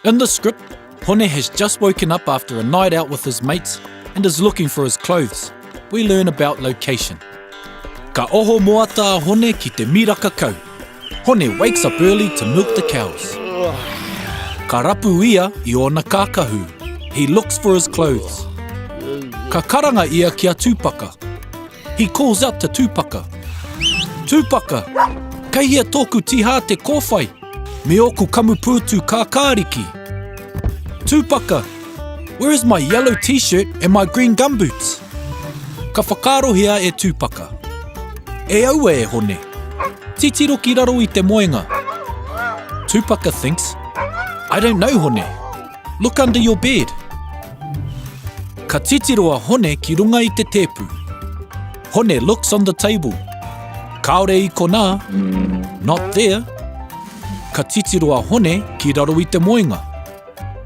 In the script, Hone has just woken up after a night out with his mates and is looking for his clothes. We learn about location. Ka oho moata a Hone ki te miraka kau. Hone wakes up early to milk the cows. Ka rapu ia i ōna kākahu. He looks for his clothes. Ka karanga ia ki a Tūpaka. He calls out to Tūpaka. Tūpaka, kei hea tōku tīhāte kōwhai me ōku kamupūtu kākāriki? Tūpaka, where is my yellow t-shirt and my green gumboots? Ka whakaarohia e Tūpaka. E aua e Hone. Titiro ki raro i te moenga. Tūpaka thinks, I don't know Hone. Look under your bed. Ka titiro a Hone ki runga i te tēpu. Hone looks on the table. Kāore i konā. Not there. Ka titiro a Hone ki raro i te moenga.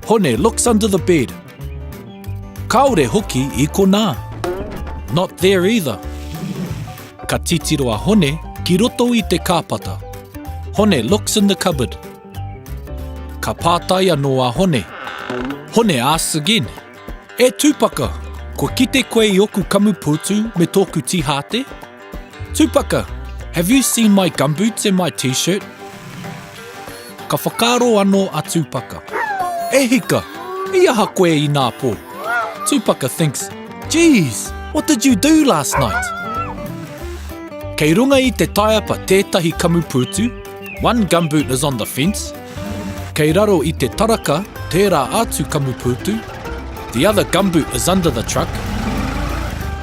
Hone looks under the bed. Kāore hoki i konā. Not there either. Ka titiro a Hone ki roto i te kāpata. Hone looks in the cupboard. Ka pātai anō a Hone. Hone asks again, E Tupaka, kua kite koe i oku kamupūtu me tōku tīhāte? Tupaka, have you seen my gumboots and my t-shirt? Ka whakaaro anō a Tupaka. E hika, i aha koe inā pō? Tupaka thinks, Geez, what did you do last night? Kei runga i te taiapa tētahi kamupūtu, One gumboot is on the fence. Kei raro i te taraka tērā atu kamupūtu. The other gumboot is under the truck.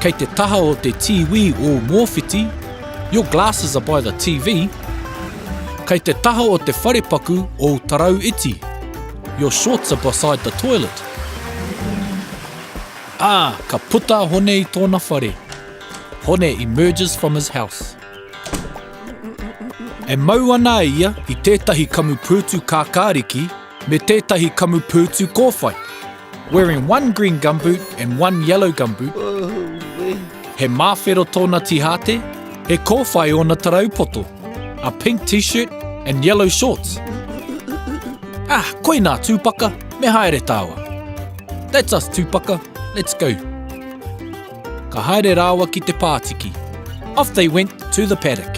Kei te taha o te tīwī ō mōwhiti. Your glasses are by the TV. Kei te taha o te wharepaku ō tarau iti. Your shorts are beside the toilet. Ā, ka puta a Hone i tōna whare. Hone emerges from his house. E mau ana a ia i tētahi kamupūtu kākāriki me tētahi kamupūtu kōwhai, wearing one green gumboot and one yellow gumboot. He māwhero tōna tīhāte, he kōwhai ōna tarau poto, a pink t-shirt and yellow shorts. Ah, koinā Tūpaka, me haere tāua. That's us Tūpaka, let's go. Ka haere rāua ki te pātiki. Off they went to the paddock.